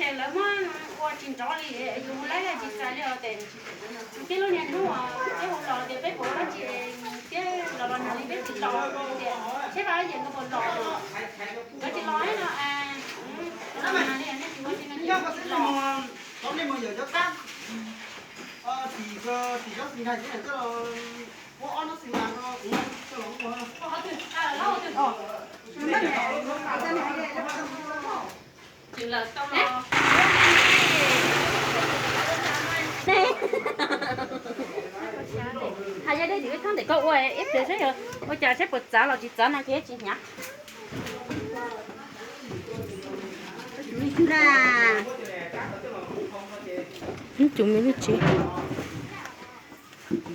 Ces lawv muab ua tsis nrov li, yus laib tsis xav li os. Ces tib lub niag hnub thiab hu los tias peb puas ua dab tsi, thiab los los nag li peb tsis los tias thiab vaj yam nkawd puas los, nkawd tsis los no, los nag li nej tsis ua tsis no. Tau nej mus yawm cov tab, tim tim cov xis nkag ces coj los ua ob hnub xis mas no kuv coj los ua. Hais yog dej tim peb thoob ntawm koj ua ib pliag saib yog ua cas saib puas txav los tsis txav no ces tsis hnyav. Ib cum me lub tsev,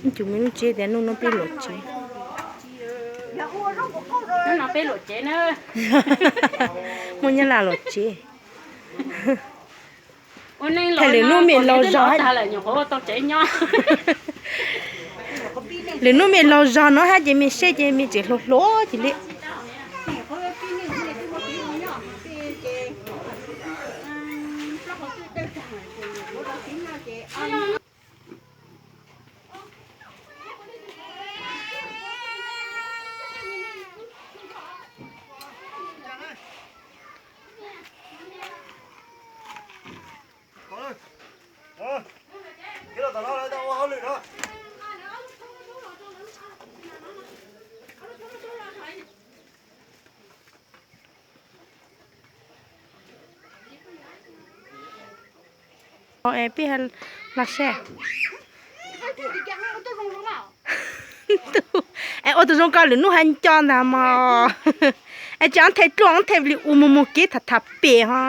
ib cum me lub tsev tias nub no peb luam tsev. Nub no peb luam tsev na. Muaj nyob laj luam tsev. Thaum lwm hnub me laus zog, lwm hnub me laus zog no hab ces me seb ces me tseem hluas hluas cia li. Es peb los saib. Es ua tus zoo ko lwm hnub hab nco ntag mog. Es tsis ob nthe dluaj ob nthe li ua mus mus kev tham tham pem ho.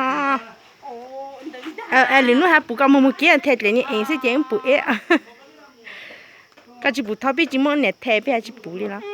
Es lwm hnub hab pum koj mus mus kev nthe dlem ni eev xwb ces pum eb. Koj tsis pum thov peb tsis muaj niam the peb hab tsis pum li los.